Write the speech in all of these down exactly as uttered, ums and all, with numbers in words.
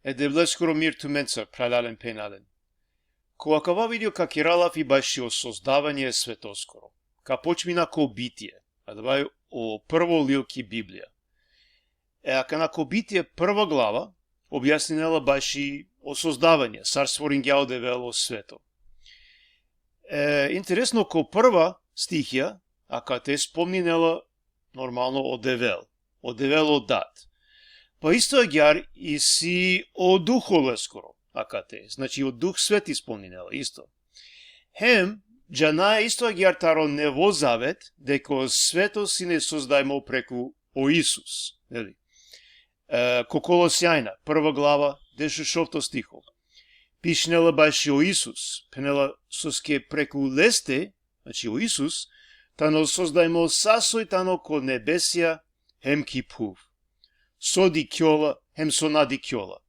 E Devleskoro mir tumenca, phralalen phenalen. Ko akava video ka kera lafi bašo sozdavanje e svetoskoro. Ka počmina ko Bitie, adava o prvo lil ki Biblija. E akana ko Bitie prva glava objasninela bašo sozdavanje, sar stvoringja o Devel o sveto. E, interesno, ko prva stihija, akate spomninela normalno o Devel, o Devel o Dat. Pa isto agjaar isi o Duho leskoro akate, znači o Duh Sveti spomninela isto. Hem džanaja isto agjaar taro Nevo Zavet, deka o sveto sine sozdajmo preku o Isus, neli? E, ko Kolosjanja, prva glava, dešušovto stiho. Pišinela bašo Isus, phenela soske preku leste, znači o Isus, tano sozdajmo sa soj tano ko nebesija hem ki phuv. So dikhjola hem so na dikhjola.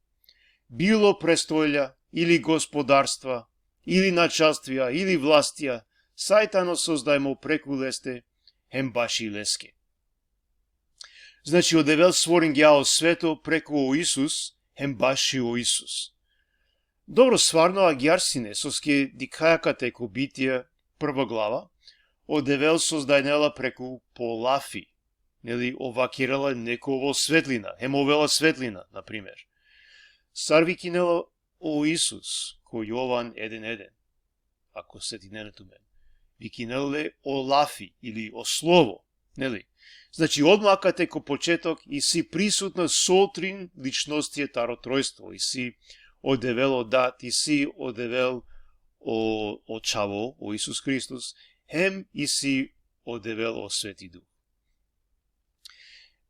Bilo prestolja, ili gospodarstva, ili načalstvija, ili vlastija, sa i tano sozdajmo preku leste hem baši leske. Znači, o Devel stvoringja o sveto preku o Isus, hem baši o Isus. Dobro, stvarno agjaar sine, soske dikhaja kate ko Bitie, prva glava, o Devel sozdajnela preku po lafi, neli, ov vakerela neka ovel svetlina, hem ovela svetlina, na primer. Sar vikinela o Isus ko Jovan eden eden, ako setinena tumen? Vikinela le o lafi ili o slovo, neli? Znači, odma kate ko početok isi prisutna so trin ličnostija taro Trojstvo, isi o Devel o Dat, isi o Devel o, o Čhavo, o Isus Hristos, hem isi o Devel o Sveti Duh.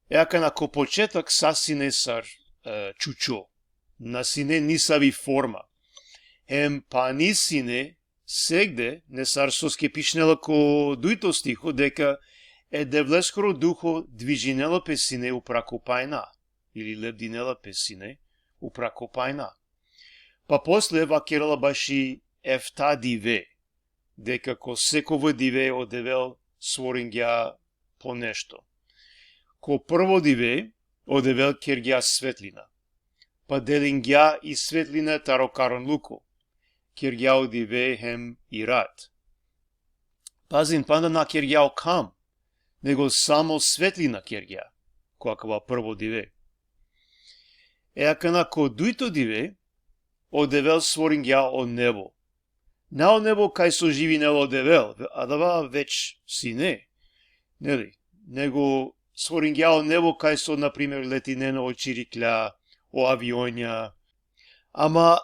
E akana ko početok sa sine sar, e, čučo, na sine nisavi forma. Hem pani sine segde, nesar soske pišinela ko dujto stiho, deka e Devleskoro Duho dvižinela pe sine upra ko pajna, ili lebdinela pe sine upra ko pajna. Pa posle vakerela baši efta dive, deka ko sekova dive o Devel stvoringja po nešto. Ko prvo dive o Devel kergja svetlina, pa delingja i svetlina taro karanluko, kergja o dive hem i rat. Pazin, panda na kergja o kham, nego samo svetlina kergja, ko akava prvo dive. E akana ko dujto dive, o Devel stvoringja o nebo. Na o nebo kaj so živinela o Devel, adava već sine, neli? Nego stvoringja o nebo kaj so, na primer, letinena o čiriklja, o avionja. Ama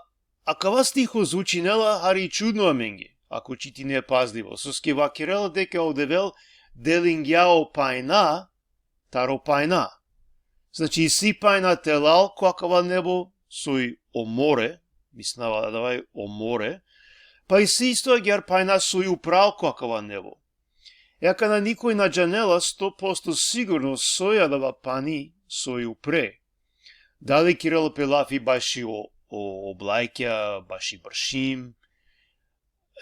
akava stiho zvučinela hari čudno amenge, ako čitine pazlivo, soske vakerela deka o Devel delingja o pajna taro pajna. Znači, isi pajna telal ko akava nebo, soj o more, mislinava adava i o more, pa isi isto agjaar pajna soj upral ko akava nebo. E akana nikoj na džanela sto posto sigurno soj adava pani soj upre. Dali kerela pe lafi baši o, o oblajkja, baši bršim,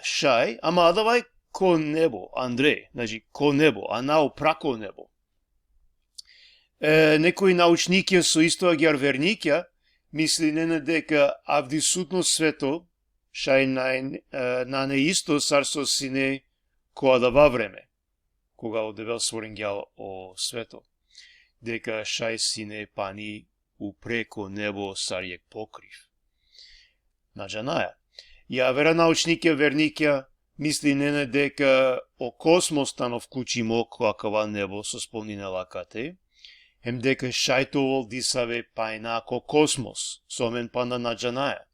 šaj, ama adava i ko nebo, andre, znači, ko nebo, a na upra ko nebo. E, nekoj naučnikja so isto agjaar vernikja, mislinena deka avdisutno sveto šaj naj, e, nane isto sar so sine ko adava vreme, koga o Devel stvoringja o sveto, deka šaj sine pani upre ko nebo sar jekh pokriv. Na džanaja. I avera naučnikja, vernikja, mislinena deka o kosmos tano vklučimo ko akava nebo so spomninela kate, hem deka šaj te ovel disave pajna ko kosmos, so amen panda na džanaja.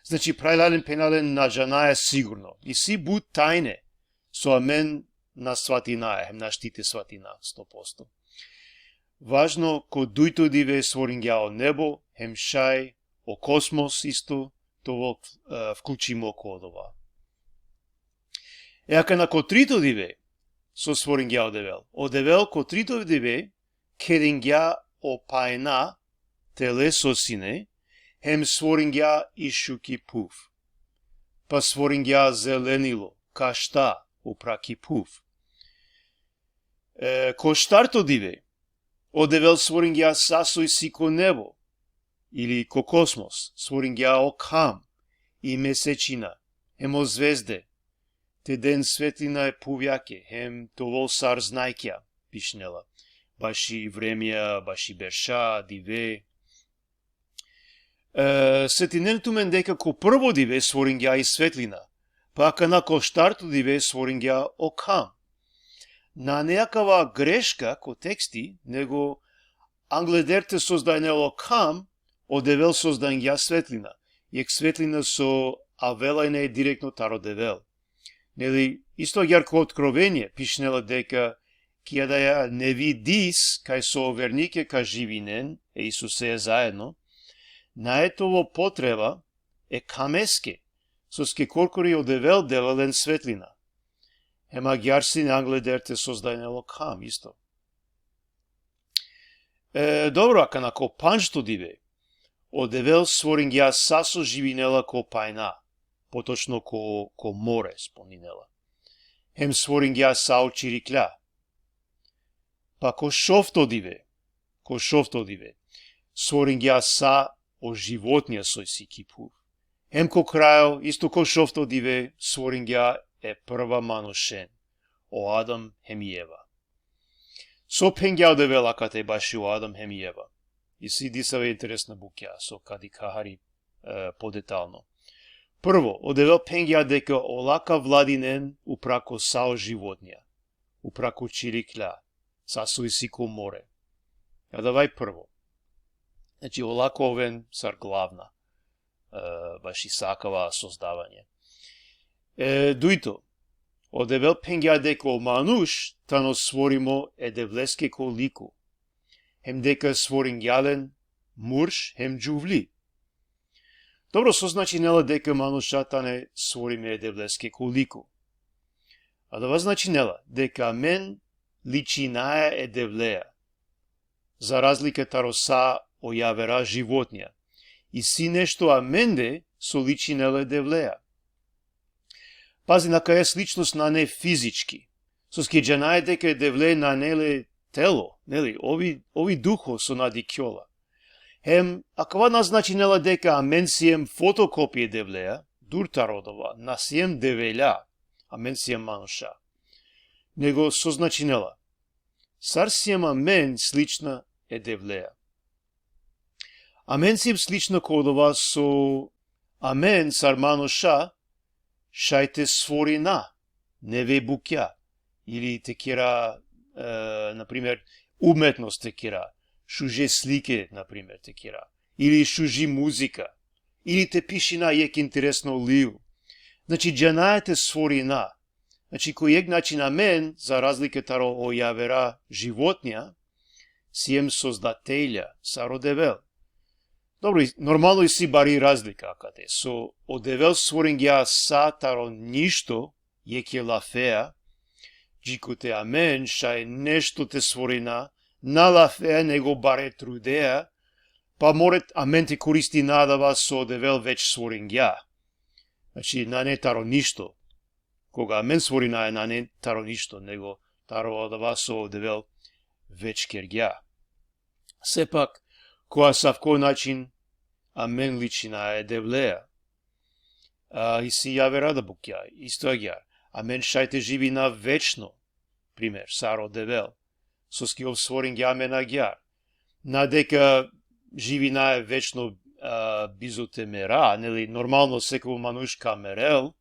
Znači, phralalen, phenjalen, na džanaja sigurno. Isi but tajne, so amen na svatinaja, hem našti te svatina sto posto. Važno, ko dujto dive stvoringja o nebo, hem šaj o kosmos isto te ovel, e, vklučimo ko odova. E akana ko trito dive, so stvoringja o Devel. O Devel ko trito dive, keringja o pajna, tele so sine, hem stvoringja i šuki phuv. Pa stvoringja zelenilo, kašta, upra ki phuv. E, ko štarto dive, o Devel stvoringja sa so isi ko nebo. Ili ko kosmos stvoringja o kham, i mesečina, hem o zvezde, te den svetlina e phuvjake, hem te ovel sar znajkja, pišinela. Baši vremja, baši berša, dive. E, setinen tumen deka ko prvo dive stvoringja i svetlina, pa akana ko štarto dive stvoringja o kham. Nane akava greška ko teksti, nego angleder te sozdajnel o kham, o Devel sozdangja svetlina. Jekh svetlina so avela ine direktno taro Devel. Neli, isto agjaar ko Otkrovenie, pišinela deka ki adaja nevi dis, kaj so o vernike ka živinen e Isuseja zaedno, nae te ovel potreba e khameske, soske korkori o Devel dela len svetlina. Hem agjaar sine angleder te sozdajnel o kham, isto. E, dobro, akana ko pandžto dive, o Devel stvoringja sa so živinela ko pajna, potočno ko, ko more, spomninela. Hem stvoringja sa o čiriklja. Pa ko šovto dive, ko šovto dive, stvoringja sa o životnja so isi ki phuv. Hem ko krajo, isto ko šovto dive, stvoringja e prva manušen, o Adam hem i Eva. So phengja o Devel akate baši o Adam hem i Eva? Isi disave interesna bukja, so ka dikha hari, e, podetalno. Prvo, o Devel phengja deka ola ka vladinen upra ko sa o životnja, upra ko čiriklja, sa so isi ko more. Adava i prvo. Znači, ola ka oven sar glavna, e, baši sa akava sozdavanje. E, dujto, o Devel phengja deka o manuš tano stvorimo e Devleske ko liku, hem deka stvoringja len murš hem džuvli. Dobro, so značinela deka manuša tane stvorime e Devleske ko liku? Adava značinela deka amen ličinaja e Devleja, za razlika taro sa o javera životnja. Isi nešto amende so ličinela e Devleja. Pazi, akaja sličnost nane fizički. Soske džanaja deka e Devle nane le telo, neli, ov i, ov i duho so na dikhjola. Hem, akava na značinela deka amen siem fotokopije e Devleja, dur taro odova, na siem develja, amen siem manuša. Nego so značinela? Sar siem amen slična e Devleja? Amen siem slična ko odova so amen sar manuša šaj te stvorina neve bukja, ili te kera, e, na primer, umetnost te kera, šuže slike, na primer, te kera, ili šuži muzika, ili te pišina jekh interesno liv. Znači, džanaja te stvorina. Znači, ko jekh način amen, za razlika taro o javera životnja, siem sozdatelja, sar o Devel. Dobro, i-, normalno isi bari razlika akate. So, o Devel stvoringja sa taro ništo, jekhe lafea, džikote amen šaj nešto te stvorina, na lafea nego bare trudea, pa more amen te koristina adava so o Devel već stvoringja. Znači, nane taro ništo. Koga amen stvorinaja, nane taro ništo, nego taro adava so o Devel već kergja. Sepak, ko asavko način amen ličinaja e Devleja. A, isi javera da bukja, isto agjaar. Amen šaj te živina večno, primer, sar o Devel. Soske ov stvoringja amen agjaar. Na deka živinaja večno, a, bizo te mera, neli, normalno seko manuš ka merel,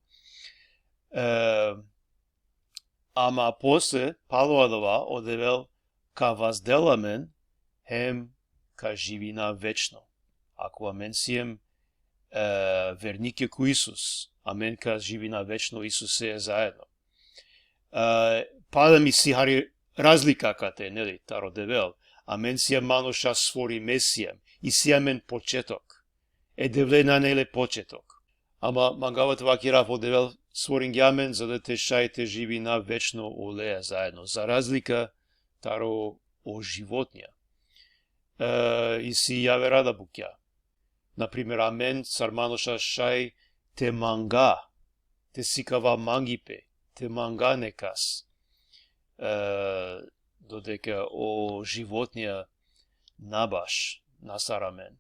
e, ama posle, palo adava, o Devel ka vazdel amen, hem ka živina večno. Ako amen siem, e, vernike ko Isus, amen ka živina večno Isuse zaedno. E, pa da mi isi hari razlika akate, neli, taro Devel. Amen siem manuša stvorime siem, isi amen početok. E Devle nane le početok. Ama mangava te vakerav, o Devel stvoringja amen, za da te šaj te živina večno oleja zaedno. Za razlika taro o životnja. E, isi javera da bukja. Na primer, amen sar manuša šaj te manga, te sikava mangipe, te manga nekas. E, dodeka o životnja na baš, na sar amen.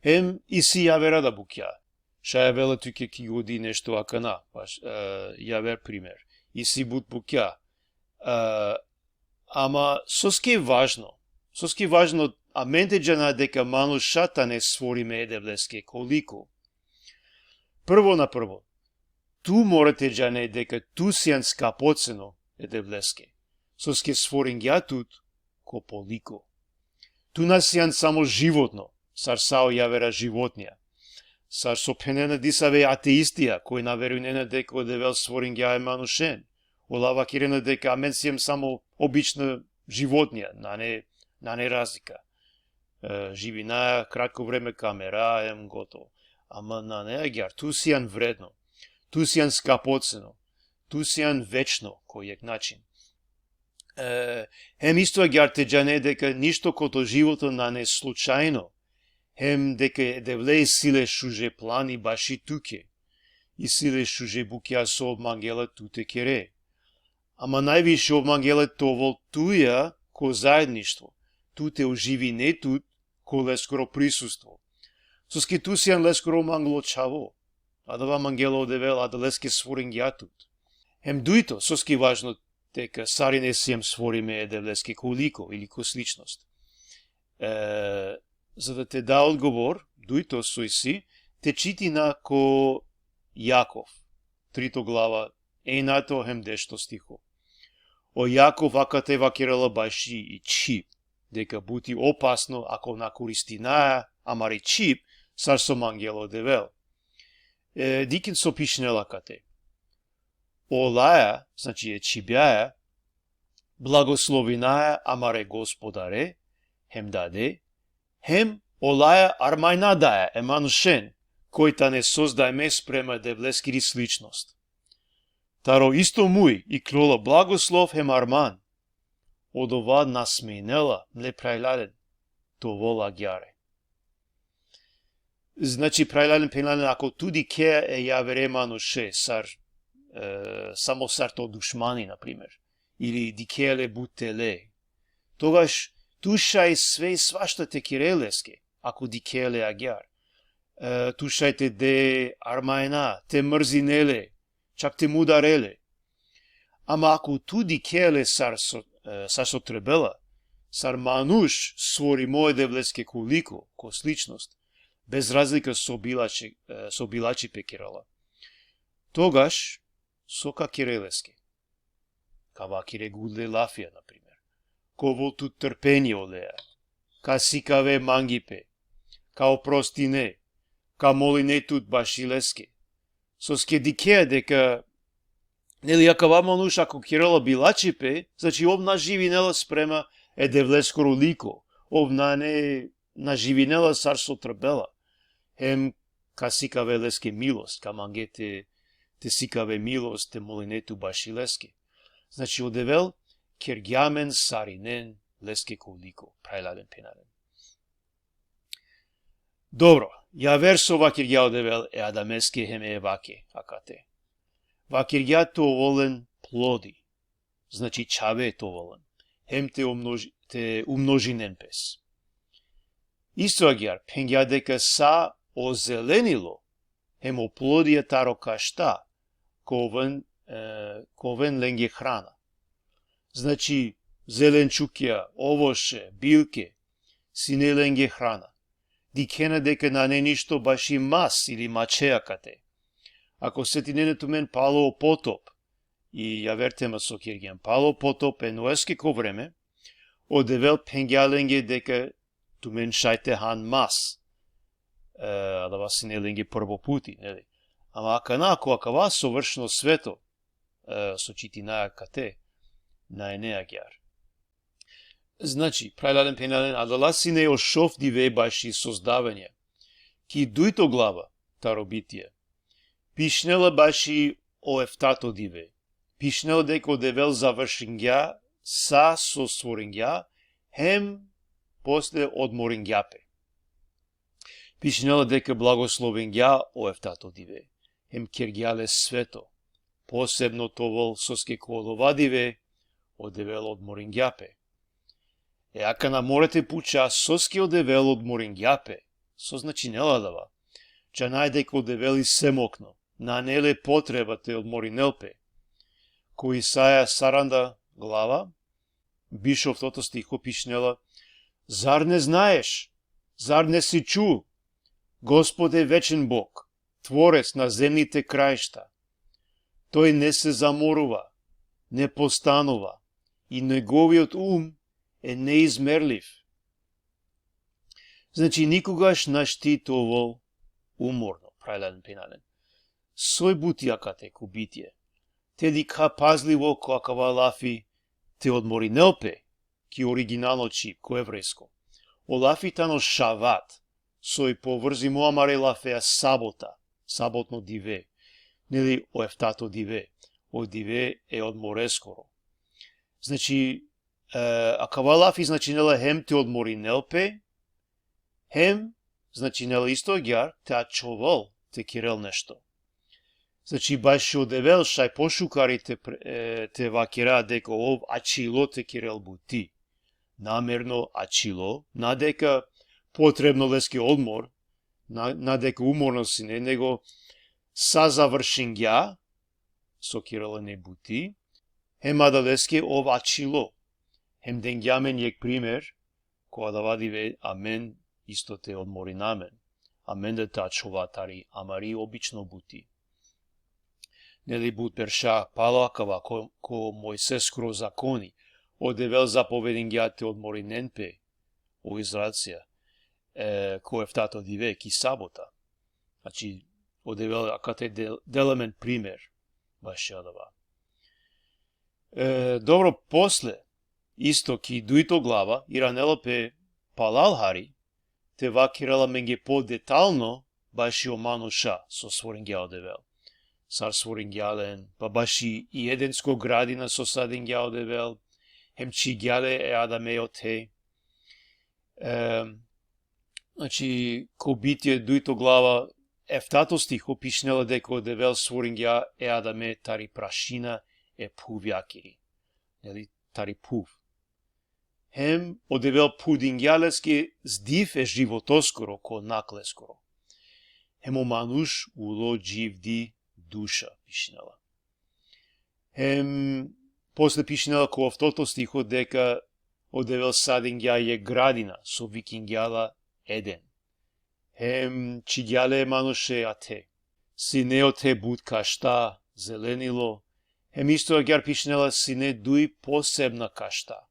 Hem isi javera da bukja. Šaj avela tuke ki godi nešto akana, baš, e, javer primer. Isi but bukja. E, ama soske važno? Soske važno amen te džana deka manuša tane stvorime e Devleske ko liko? Prvo na prvo, tu mora te džane deka tu sian skapoceno e Devleske. Soske stvoringja tut ko po liko. Tu na sian samo životno, sar sa o javera životnja. Sar so phenena disave ateistija, koj na verujnena deka o Devel stvoringja e manušen. Ola vakerena deka amen siem samo obična životnja, nane, nane razlika. E, živinaja kratko vreme ka mera, hem gotovo. Ama nane agjaar, tu sian vredno, tu sian skapoceno, tu sian večno, ko jekh način. E, hem isto agjaar te džane deka ništo ko to životo nane slučajno, hem deka e Devle isi le šuže plani baši tuke, isi le šuže bukja so ov mangela tu te kere. Ama najviše ov mangela te ovel tuja ko zaedništvo, tu te oživine tut ko leskoro prisustvo. Soske tu sian leskoro manglo čhavo. Adava mangela o Devel, adaleske stvoringja tut. Hem dujto, soske važno deka sarine siem stvorime e Devleske ko liko ili ko sličnost. E, za da te da odgovor, dujto so isi, te čitina ko Jakov, trito glava, enjato hem dešto stiho. O Jakov akate vakerela baši i čhib, deka but i opasno ako na koristinaja amari čhib, sar so mangela o Devel. E, dikhen so pišinela akate. Olaja, znači e čhibjaja, blagoslovinaja amare Gospodare, hem dade, hem olaja armajna daja e manušen, koj tane sozdajme sprema e Devleskiri sličnost. Taro isto muj ikljola blagoslov hem arman, odova na smejnela mle phralalen te ovel agjaar. Znači, phralalen, phenjalen, ako tu dikhea e javere manuše sar, e, samo sar to dušmani, na primer, ili dikhea le but tele, togaš tu šaj sve i svašta te kere leske, ako dikhea le agjaar. E, tu šaj te de armajna, te mrzine le, čak te mudare le. Ama ako tu dikhea le sar so, e, sar so trebela, sar manuš stvorimo e Devleske ko liko, ko sličnost, bez razlika so bilači, e, so bilačipe kerela, togaš so ka kere leske? Ka vakere gudle lafija, na primer. Ka ovel tut trpenie oleja. Ka sikave mangipe. Ka oprostine. Ka moline tut baši leske. Soske dikhea deka, neli, akava manuš ako kerela bilačipe, znači ov na živinela sprema e Devleskoro liko. Ov nane, na živinela sar so trebela. Hem ka sikave leske milost, ka mange te, te sikave milost, te moline tut baši leske. Znači, o Devel kergja amen sarinen leske ko liko, phralalen, phenjalen. Dobro, javer so vakergja o Devel e Adameske hem e Evake akate. Vakergja te ovel len plodi, znači čhave te ovel len, hem te umnoži-, te umnožinen pes. Isto agjaar, phengja deka sa o zelenilo, hem o plodija taro kašta, ka oven, e, ka oven lenge hrana. Znači, zelenčukja, ovoše, bilke, sine lenge hrana. Dikhena deka nane ništo baši mas ili mače akate. Ako setinena tumen palo o potop, i javer tema so kergjem, palo o potop e Noeske ko vreme, o Devel phengja lenge deka tumen šaj te han mas. E, adava sine lenge prvo puti, neli? Ama akana ko akava sovršno sveto, e, so čitinaja akate, nane agjaar. Znači, phralalen, phenjalen, adala sine o šov dive baši sozdavanje. Ki dujto glava taro Bitija pišinela baši o eftato dive. Pišinela deka o Devel završingja sa so stvoringja, hem posle odmoringja pe. Pišinela deka blagoslovingja o eftato dive, hem kergja le sveto. Posebno te ovel, soske ko odova dive o Devel odmoringja pe. E, akana mora te puča, soske o Devel odmoringja pe, So značinela adava? Džanaja deka o Devel i vsemokno, nane le potreba te odmorinel pe. Ko Isaija saranda glava, biš oftoto stiho pišinela: Zar ne znaeš? Zar ne si čul? Gospod e večen Bog, tvorec na zemnite krajišta. Той не се заморува, не постанува, и неговиот ум е неизмерлив. Znači, nikogaš našti te ovel umorno, phralalen, phenjalen. Soj buti akate ko Bitie. Te dikha pazlivo ko akava lafi te odmorinel pe, ki originalno čhib, ko evrejsko. O lafi tano šavat, soj povrzimo amare lafeja sabota, sabotno dive, neli, o eftato dive, o dive e odmoreskoro. Znači, e, akava lafi značinela hem te odmorinel pe, hem značinela isto agjaar te ačhovel te kerel nešto. Znači, bašo Devel šaj pošukari te, pre- e, te vakera deka ov ačhilo te kerel buti. Namerno ačhilo, na deka potrebno leske odmor, na, na deka umorno sine, nego sa završingja so kerela ine buti, hem adaleske ov ačhilo, hem dengja amen jekh primer, ko adava dive amen isto te odmorina amen, amen da te ačhova tari amari obično buti. Neli, but berša palo akava, ko, ko Mojseskoro zakoni, o Devel zapovedingja te odmorinen pe o Izraelcija, e, ko eftato dive, ki sabota. Znači, o Devel akate del, dela amen primer bašo adava. E, dobro, posle, isto ki dujto glava, iranela pe palal hari, te vakerela amenge podetalno baši o manuša so stvoringja o Devel. Sar stvoringja len, pa baši i Edensko gradina so sadingja o Devel, hem čhigja le e Adame ote. E, znači, ko Bitie dujto glava, eftato stiho, pišinela deka o Devel stvoringja e Adame tari prašina e phuvjakiri. Neli, tari phuv. Hem o Devel phudingja leske zdiv e životoskoro ko nakhleskoro. Hem o manuš ulo dživdi duša, pišinela. Hem posle pišinela ko oftoto stiho deka o Devel sadingja jekh gradina, so vikingja la Eden. Hem čhigja le manuše ate. Sine ote but kašta, zelenilo, hem isto agjaar pišinela sine duj posebna kašta.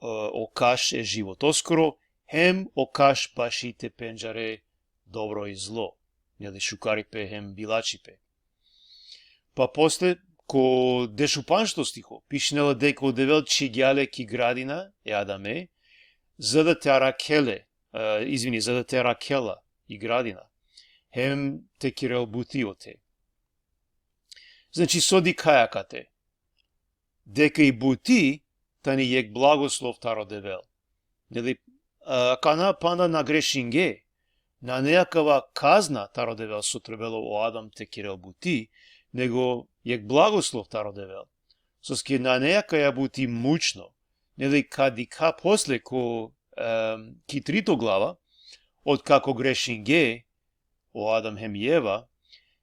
E, o kaš e životoskoro, hem o kaš baši te pendžare dobro i zlo. Neli, šukaripe hem bilačhipe. Pa posle, ko dešupanšto stiho, pišinela deka o Devel čhigja le ki gradina e Adame, za da te arakhel le, e, izvini, za da te arakhel la i gradina, hem te kerel buti ote. Znači, so dikhaja akate? Deka i buti tani jekh blagoslov taro Devel. Neli, a, akana panda na grešinge, nane akava kazna taro Devel so trebela o Adam te kerel buti, nego jekh blagoslov taro Devel. Soske nane akaja buti mučno, neli, ka dikha posle ko, em, ki trito glava, otkako grešinge o Adam hem i Eva,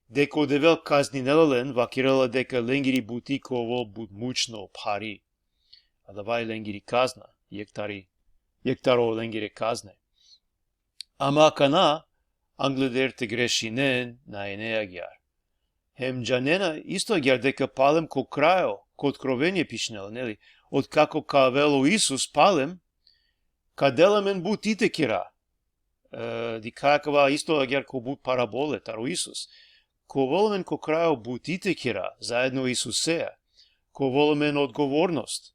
deka o Devel kazninela len, vakerela deka lengiri buti ka ovel but mučno, phari. Adava i lengiri kazna, jekh tari, jekh taro lengere kazne. Ama akana, angleder te grešinen, na ine agjaar. Hem džanena isto agjaar deka palem ko krajo, ko Otkrovenie pišinela, neli, otkako ka avel o Isus palem, ka del amen buti te kera. E, dikhaja akava isto agjaar ko but parabole taro Isus. Ka ovel amen ko krajo buti te kera, zaedno Isusea. Ka ovel amen odgovornost.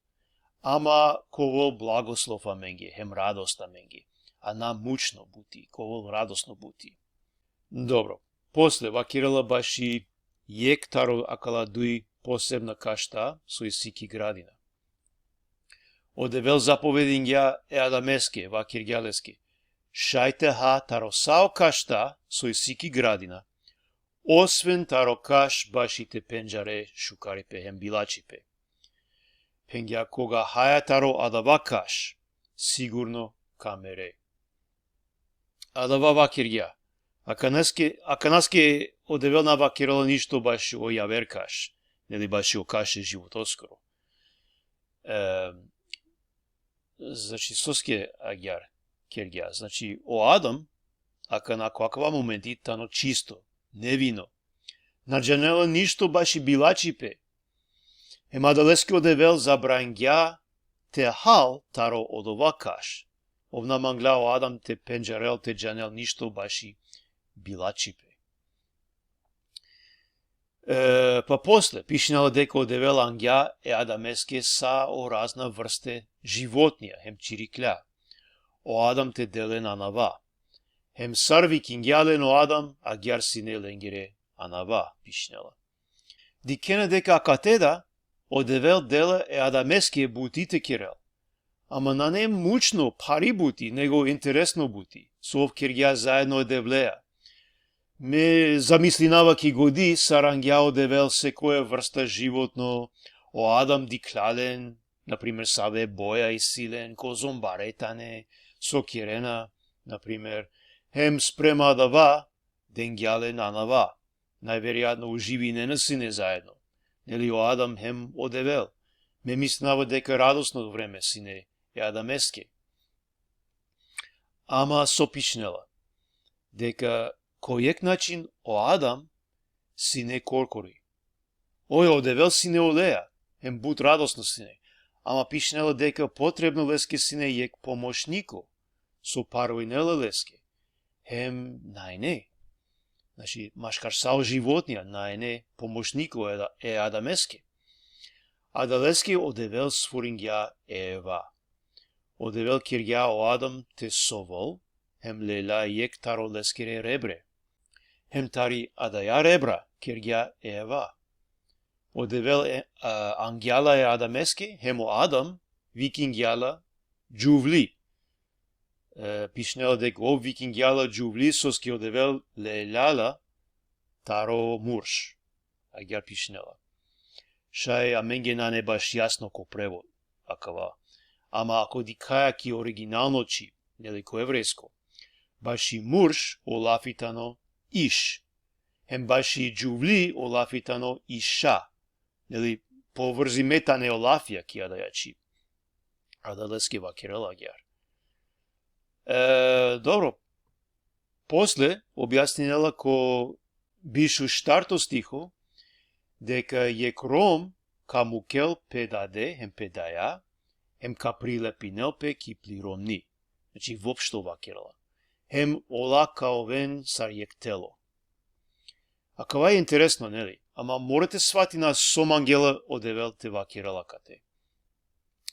Ama ka ovel blagoslov amenge, hem radost amenge. A na mučno buti, ka ovel radosno buti. Dobro, posle vakerela baši jekh taro akala duj posebna kašta, so isi ki gradina. O Devel zapovedingja e Adameske, vakergja leske: Šaj te ha taro sa o kašta, so isi ki gradina, osven taro kaš baši te pendžare šukaripe hem bilačhipe. Phengja: Koga haja taro adava kaš, sigurno ka mere. adava vakergja. Akanaske, akanaske o Devel na vakerela ništo bašo javer kaš, neli, bašo kaš e životoskoro. E, znači, soske agjaar kergja? Znači, o Adam, akana ko akava momenti tano čisto, nevino. Na džanela ništo baši bilačhipe. Hem adaleske o Devel zabrangja te hal taro odova kaš. Ov na mangla o Adam te pendžarel te džanel ništo baši bilačhipe. E, pa posle, pišinela deka o Devel angja e Adameske sa o razna vrste životnija, hem čiriklja. O Adam te del len anava. Hem sar vikingja len o Adam, agjaar sine lengere anava, pišinela. Dikhena deka akate da, o Devel dela e Adameske buti te kerel. Ama nane mučno, phari buti, nego interesno buti, so ov kergja zaedno e Devlea. Me zamislinava ki godi sar angja o Devel sekoja vrsta životno, o Adam dikhlja len, na primer, save boja isi len, kozom bare tane, so kerena, na primer, hem sprema adava, dengja len anava. Najverojatno uživinena sine zaedno. Neli, o Adam hem o Devel. Me mislinava deka radosno vreme sine e Adameske. Ama so pišinela? Deka ko jekh način o Adam sine korkori. Oj, o Devel sine oleja, hem but radosno sine. Ama pišinela deka potrebno leske sine jekh pomoćniko, so paruinela leske. Hem najne. Znači, maškar sa o životnija, najne pomoćniko e, e Adameske. Adaleske o Devel stvoringja e Eva. O Devel kergja o Adam te sovol, hem lelja jekh taro leskere rebre. Hem tari adaja rebra kergja e Eva. O Devel e, a, angja la e Adameske, hem o Adam vikingja la džuvli. E, pišinela deka ov vikingja la džuvli, soske o Devel lelja la taro murš. Agjaar pišinela. Šaj amenge nane baš jasno ko prevod akava. Ama ako dikhaja ki originalno čhib, neli, ko evrejsko, baši murš o lafi tano iš. Hem baši džuvli o lafi tano iša. Neli, povrzime tane o lafija ki adaja čhib. Adaleske vakerela agjaar. E, dobro. Posle objasninela ko biš u štarto stiho, deka jekh rom ka mukel pe dade hem pe daja, hem ka prilepinel pe ki pli romni. Znači, vopšto vakerela. Hem ola ka oven sar jekh telo. Akava e interesno, neli? Ama mora te svatina so mangela o Devel te vakerela kate.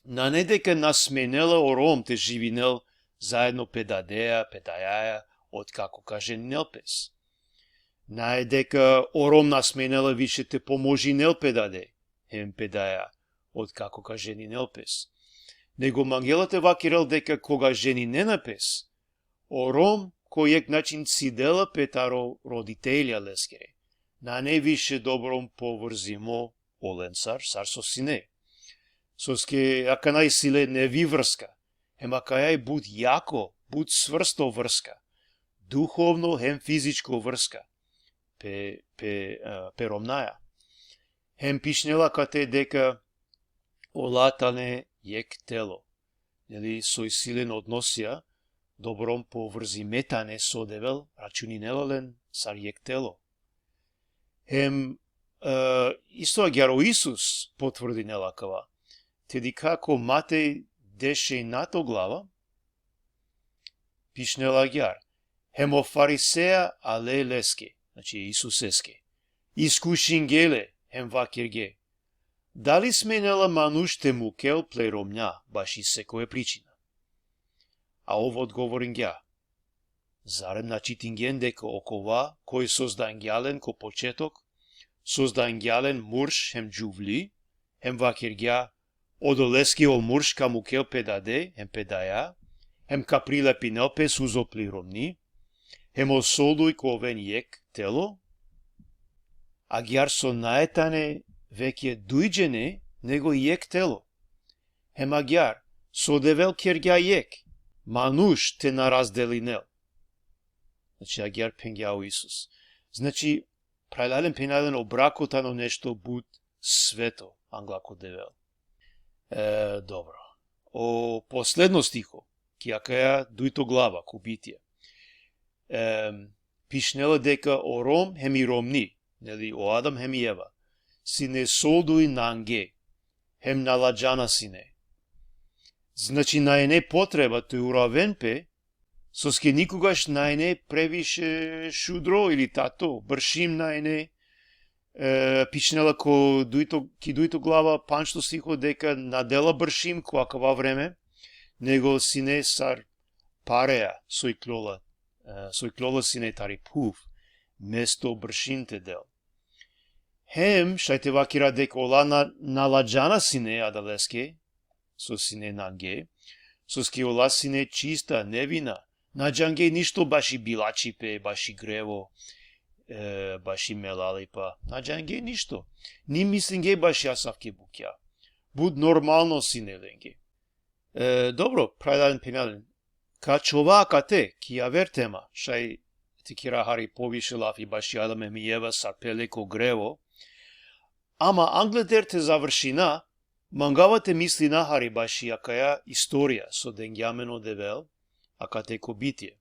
Nane deka na smenela o rom te živinel zaedno pe dadeja, pe dajaja, otkako ka ženinel pes. Nane deka o rom na smenela više te pomožinel pe dade, hem pe daja, otkako ka ženinel pes. Nego mangela te vakerel deka koga ženinena pes, o rom ko jekh način cidela pe taro roditelja leskere. Nane više dobrom povrzimo olensar, sar so sine. Soske akana isi le nevi vrska. Hem akaja i but jako, but cvrsto vrska. Duhovno hem fizičko vrska. Pe, pe, e, pe romnaja. Hem pišinela kate deka ola tane jekh telo. Neli, so isi len odnosija, dobrom povrzime tane so Devel računinela len sar jekh telo. Hem, e, isto agjaar o Isus potvrdinela akava. Te dikha ko Matej dešenjato glava, pišinela agjaar. Hem o fariseja ale leske, znači Isuseske. Iskušingje le, hem vakergje: Dali smenela manuš te mukel ple romnja baši sekoja pričina? A ov odgovoringja: Zarem na čitingjen deka okova koj sozdangja len ko početok, sozdangja len murš hem džuvli, hem vakergja: Odoleske o murš ka mukel pe dade hem pe daja, hem ka prilepinel pes uzo pli romni, hem o solduj ka oven jekh telo? Agjaar so nae tane veke duj džene, nego jekh telo. Hem agjaar, so Devel kergja jekh, manuš te na razdelinel. Znači, agjaar phengja o Isus. Znači, phralalen, phenjalen, o brako tano nešto but sveto angla ko Devel. E, dobro. O posledno stiho, ki akaja dujto glava, ko Bitje. E, pišinela deka o rom hem i romni, neli, o Adam hem i Eva, sine solduj nange, hem na ladžana sine. Znači, na ine potreba te uraven pe, soske nikogaš na ine previše šudro ili tato, bršim na ine, e, pišinela ko dujto, ki dujto glava, pandžto stiho, deka na dela bršim ko akava vreme, nego sine sar parea so ikljola, e, so ikljola sine tari phuv, mesto bršim te del. Hem, šaj te vakera deka ola na, na ladžana sine adaleske, so sine nange, soske ola sine čista, nevina, na džange ništo baši bilačipe, baši grevo, e, baši melalipa, na džange ništo. Ni mislinge baši asavke bukja. But normalno sine lenge. E, dobro, phralalen, phenjalen. Ka ačhova akate, ki javer tema, šaj te kera hari poviše lafi baši Adam hem i Eva sar pele ko grevo. Ama angleder te završina, mangava te mislina hari baši akaja istorija, so dengja amen o Devel, akate ko Bitje.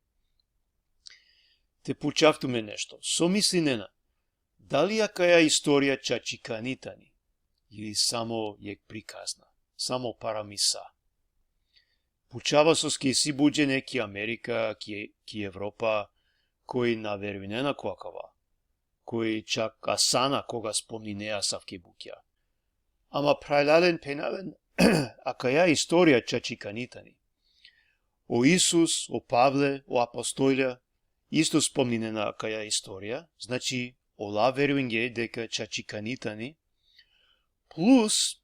Te pučav tumen nešto. So mislinena? Dali akaja istorija čačikani tani? Ili samo jekh prikazna? Samo paramisa? Pučava soske isi but džene ki Amerika, ki, ki Evropa, koj na verujnena ko akava, koj čak asana koga spomninea asavke bukja. Ama phralalen, phenjalen, akaja istorija čačikani tani. O Isus, o Pavle, o apostolja, isto spomninena akaja istorija, znači, ola verujnge deka čačikani tani, plus,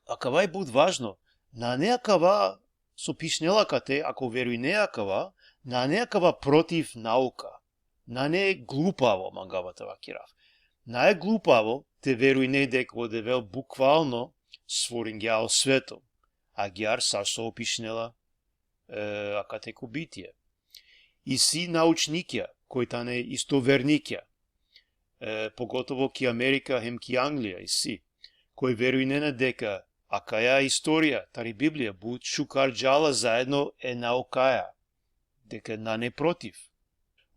akava i but važno, nane akava so pišinela akate, ako verujne akava, nane akava protiv nauka. Nane glupavo, mangava te vakerav. Nae glupavo te verujne deka o Devel bukvalno stvoringja o sveto. Agjaar sar so pišinela, e, akate ko Bitje. Isi naučnikja, koj tane isto vernikja. E, pogotovo ki Amerika hem ki Anglija isi, koj verujnena deka akaja istorija tari Biblija but šukar džala zaedno e naukaja, deka nane protiv.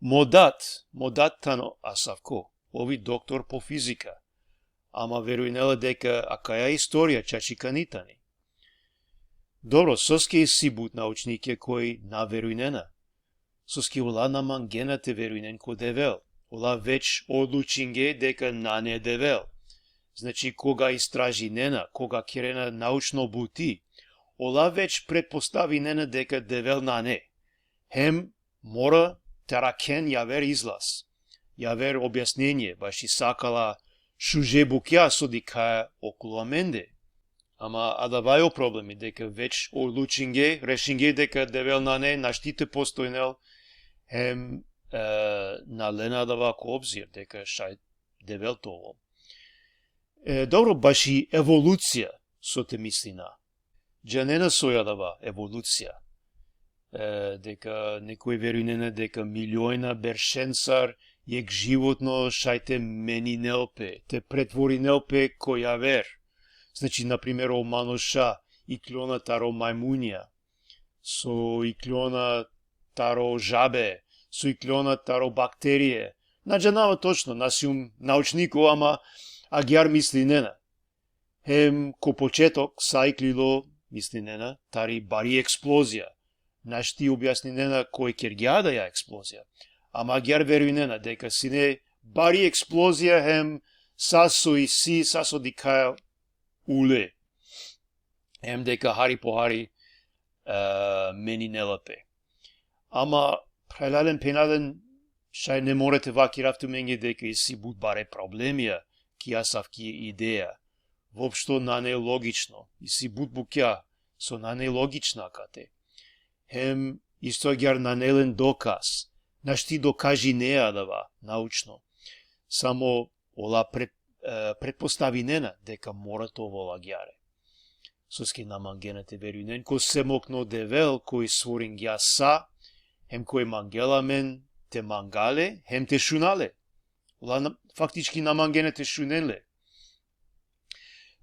Mo dat, mo dat tano asavko, ov i doktor po fizika, ama verujnela deka akaja istorija čačikani tani. Dobro, soske isi but naučnikja koj na verujnena? Soske ola na mangena te verujnen ko Devel. Ola već odlučinge deka nane Devel. Znači, koga istražinena, koga kerena naučno buti, ola već pretpostavinena deka Devel nane. Hem mora te arakhen javer izlaz, javer objasnenie, baši sa akala šuže bukja so dikhaja okolo amende. Ama adava i o problemi, deka već odlučinge, rešinge deka Devel nane, našti te postojnel, hem, e, na lena adava ko obzir, deka šaj Devel te ovel. E, dobro, baši evolucija, so te mislina? Džanena so i adava evolucija. E, deka nekoj verujnena deka miliona beršencar jekh životno šaj te meninel pe, te pretvorinel pe ko javer. Znači, na primer, o manuša ikljona taro majmunja, so ikljona taro žabe, so ikljona taro bakterie. Na džanava točno, na sium naučniko, ama agjaar mislinena. Hem ko početok sa iklilo, mislinena, tari bari eksplozija. Našti objasninena koj kergja adaja eksplozija. Ama agjaar verujnena deka sine bari eksplozija hem sa so isi, sa so dikhaja ule. Hem deka hari po hari, e, meninela pe. Ama phralalen, phenjalen, šaj ne mora te vakerav tumenge deka isi but bare problemija ki asavki ideja. Voopšto nane logično. Isi but bukja so nane logična akate. Hem isto agjaar nane len dokaz. Našti dokažinea adava naučno. Samo ola pre-, e, pretpostavinena deka mora te ovel agjaar. Soske na mangena te verujnen ko semokno Devel koj stvoringja sa, hem koj mangela amen te manga le, hem te šuna le. Ola na, faktički na mangena te šunen le.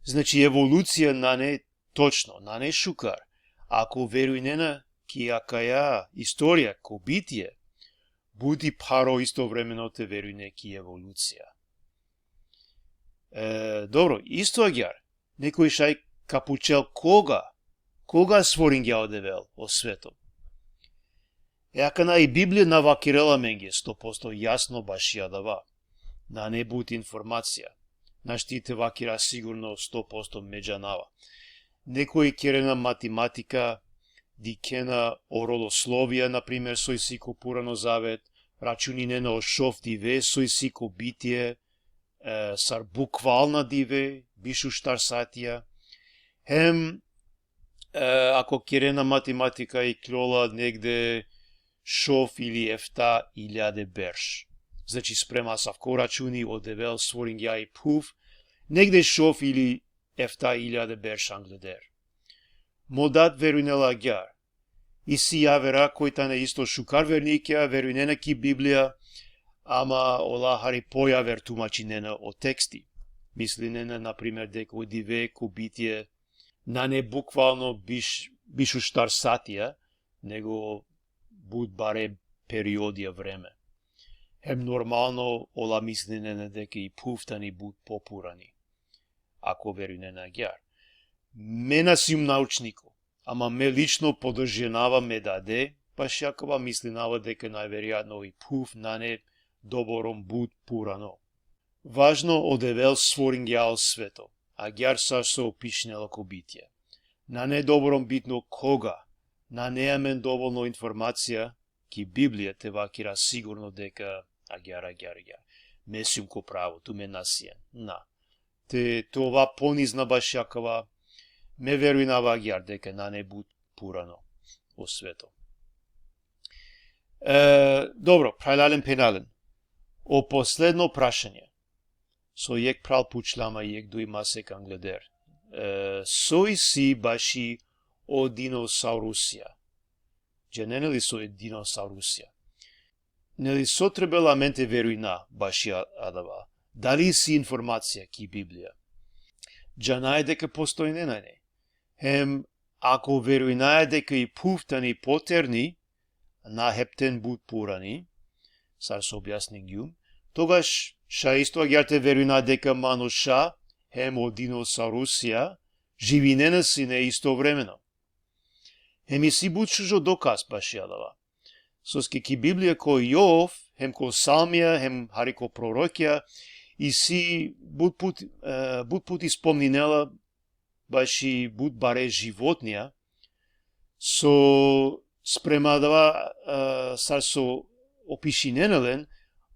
Znači, evolucija nane točno, nane šukar. Ako verujnena ki akaja istorija, ko bitie, but i pharo istovremeno te verujne ki evolucija. E, dobro, isto agjaar, nekoj šaj ka pučel koga, koga stvoringja o Devel o sveto. E akana i Biblija na vakirela amenge sto posto jasno baši adava. Nane but informacija. Našti te vakira sigurno sto posto me džanava. Nekoj kerena matematika, dikhena o roloslovija, na primer, so isi ko Purano Zavet, računinena o šov dive so isi ko bitie, e, sar bukvalna dive, biš u štar satija. Hem, e, ako kerena matematika, ikljola negde šov ili efta iljade berš. Znači, sprema asavko računi o Devel stvoringja i phuv, negde šov ili efta iljade berš angleder. Mo dad verujnela agjaar. Isi javera koj tane isto šukar vernikja, verujnena ki Biblija, ama ola hari pojaver tumačinena o teksti. Mislinena, na primer, deka o dive ko bitie nane bukvalno biš, biš u štar satija, nego but bare periodija vreme. Hem normalno ola mislinena deka i phuv tani but popurani, ako verujnena agjaar. Me na sium naučniko, ama me lično podržinava me dade, baši akava, mislinava deka najverojatno i phuv nane doborom but purano. Važno, o Devel stvoringja o sveto, agjaar sar so pišinela ko bitie. Nane doborom bitno koga, nane amen dovolno informacija ki Biblija te vakira sigurno deka agjaar, agjaar, agjaar. Me sium ko pravo, tumen na sien. Na. Te, te ova ponizna baši akava, me verujnava agjaar deka nane but purano o sveto. E, dobro, phralalen, phenjalen. O posledno prašanje. So jekh phral pučla ma, jekh duj masek angleder. E, so isi baši o dinosaurusija? Džanena li so i dinosaurusija? Neli, so trebela amen te verujna baši a-, adava? Dali isi informacija ki Biblija? Džanaja deka postojnena, ne? Hem, ako verujnaja deka i phuv tani poterni, na hepten but purani, sar so objasningjum, togaš šaj isto agjaar te verujna deka manuša hem o dinosaurusija živinena sine istovremeno. Hem isi but šužo dokaz baši adava. Soske ki Biblija ko Jov, hem ko Psalmija, hem hari ko prorokija, isi but put, e, but puti spomninela baši but bare životnija, so sprema adava, e, sar so opišinena len,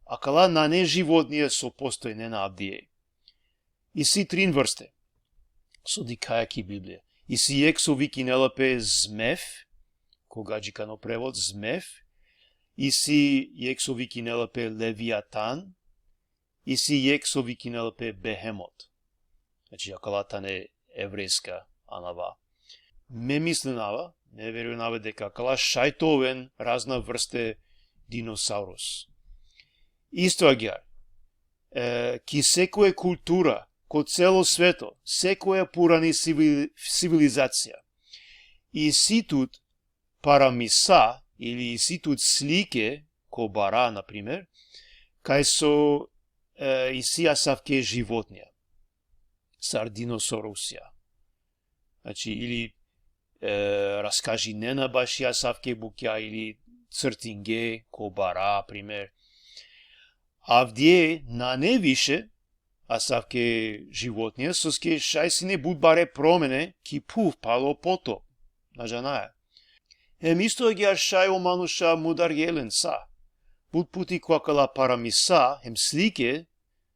akala nane životnija so postojnena avdive. Isi trin vrste so dikhaja ki Biblija. Isi jekh so vikinela pe zmev, ko gadžikano prevod zmev, isi jekh so vikinela pe leviatan, isi jekh so vikinela pe behemot. Znači, akala tane evrejska anava. Me mislinava, me verujnava deka akala šaj te oven razna vrste dinosaurus. Isto agjaar, e, ki sekoja kultura, ko celo sveto, sekoja purani civil-, civilizacija, isi tut paramisa ili isi tut slike ko bara, na primer, kaj so, e, isi asavke životnija, sar dinosaurusija. Znači, ili, e, raskažinena baši asavke bukja, ili crtinge ko bara, primer. Avdive nane više asavke životnija, soske šaj sine but bare promene ki phuv palo potop. Na džanaja. Hem isto agjaar šaj o manuša mudargje len sa. But puti ko akala paramisa hem slike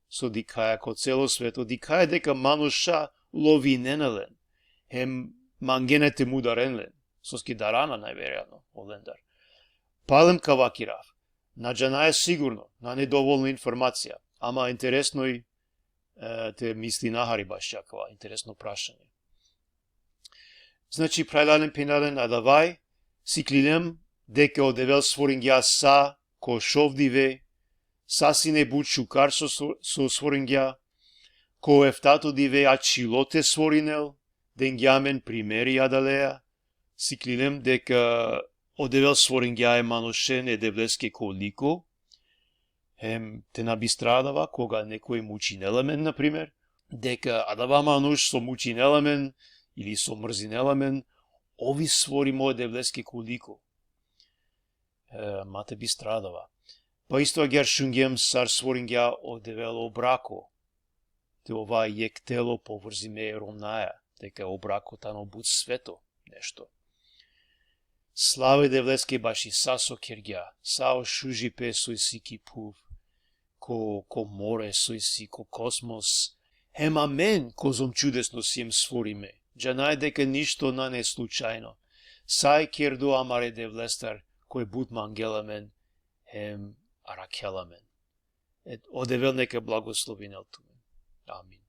so dikhaja ko celo sveto, dikhaja deka manuša lovinena len, hem mangena te mudaren len, soske darana najverojatno olendar. Palem ka vakirav. Na džanaja sigurno, nane dovolno informacija, ama interesno i, e, te mislina hari baši akava, interesno prašanje. Znači, phralalen, phenjalen, adava i, siklilem deka o Devel stvoringja sa ko šov dive, sa sine but šukar so, so, so stvoringja, ko eftato dive ačhilo te stvorinel, dengja amen primeri adalea, siklilem deka o Devel stvoringja e manušen e Devleske ko liko, hem te na bistra adava koga nekoj mučinela amen, na primer, deka adava manuš so mučinela amen ili so mrzinela amen, ov i stvorimo e Devleske ko liko. E, ma te bistra adava. Pa isto agjaar šungjem sar stvoringja o Devel o brako, te ova jekh telo povrzime e romnjaja, deka o brako tano but sveto nešto. Slava e Devleske baši sa so kergja, sa o šužipe so isi ki phuv, ko, ko more so isi, ko kosmos, hem amen kozom čudesno siem stvorime. Džanaja deka ništo nane slučajno. Sa e kerdo amare Devlestar, koj but mangela amen, hem arakhela amen. E, o Devel neka blagoslovinel tumen. Amin.